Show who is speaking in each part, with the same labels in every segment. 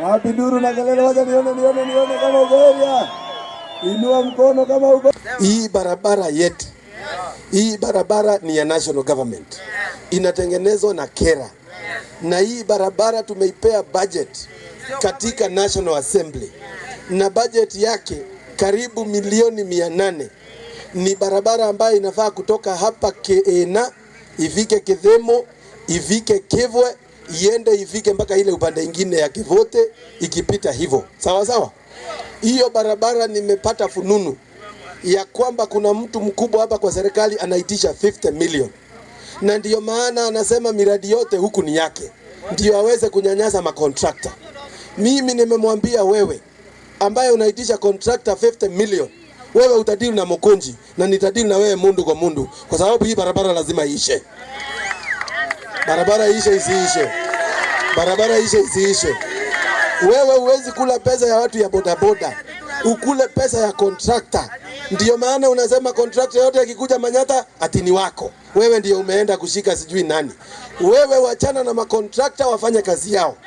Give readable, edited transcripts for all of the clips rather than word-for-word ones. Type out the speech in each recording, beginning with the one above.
Speaker 1: Wapi nduru na kelele? Wacha nione, nione, nione kama uko area. Inua mkono kama uko.
Speaker 2: Hii barabara yetu, hii barabara ni ya national government, inatengenezwa na KERA, na hii barabara tumeipea budget katika National Assembly, na budget yake karibu milioni 800. Ni barabara ambayo inafaa kutoka hapa Keena ifike Kithemo, ifike Kivwe, iende ifike mpaka ile upande ingine ya Kivote, ikipita hivyo sawa sawa. Hiyo barabara nimepata fununu ya kwamba kuna mtu mkubwa hapa kwa serikali anaitisha 50 million, na ndiyo maana anasema miradi yote huku ni yake, ndiyo aweze kunyanyasa makontrakta. Mimi nimemwambia wewe ambaye unaitisha contractor 50 million, wewe utadili na Mukunji na nitadili na wewe mundu kwa mundu, kwa sababu hii barabara lazima iishe. Barabara iishe isiishe, barabara iishe isiishe. Wewe huwezi kula pesa ya watu ya bodaboda, ukule pesa ya contractor. Ndiyo maana unasema contractor yote akikuja Manyata ati ni wako wewe, ndio umeenda kushika sijui nani. Wewe wachana na makontrakta wafanye kazi yao.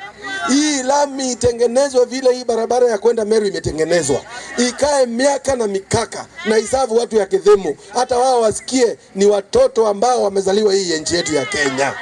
Speaker 2: Hii lami itengenezwe vile hii barabara ya kwenda Meru imetengenezwa, ikae miaka na mikaka na isavu watu ya Kithemu, hata wao wasikie ni watoto ambao wamezaliwa hii nchi yetu ya Kenya.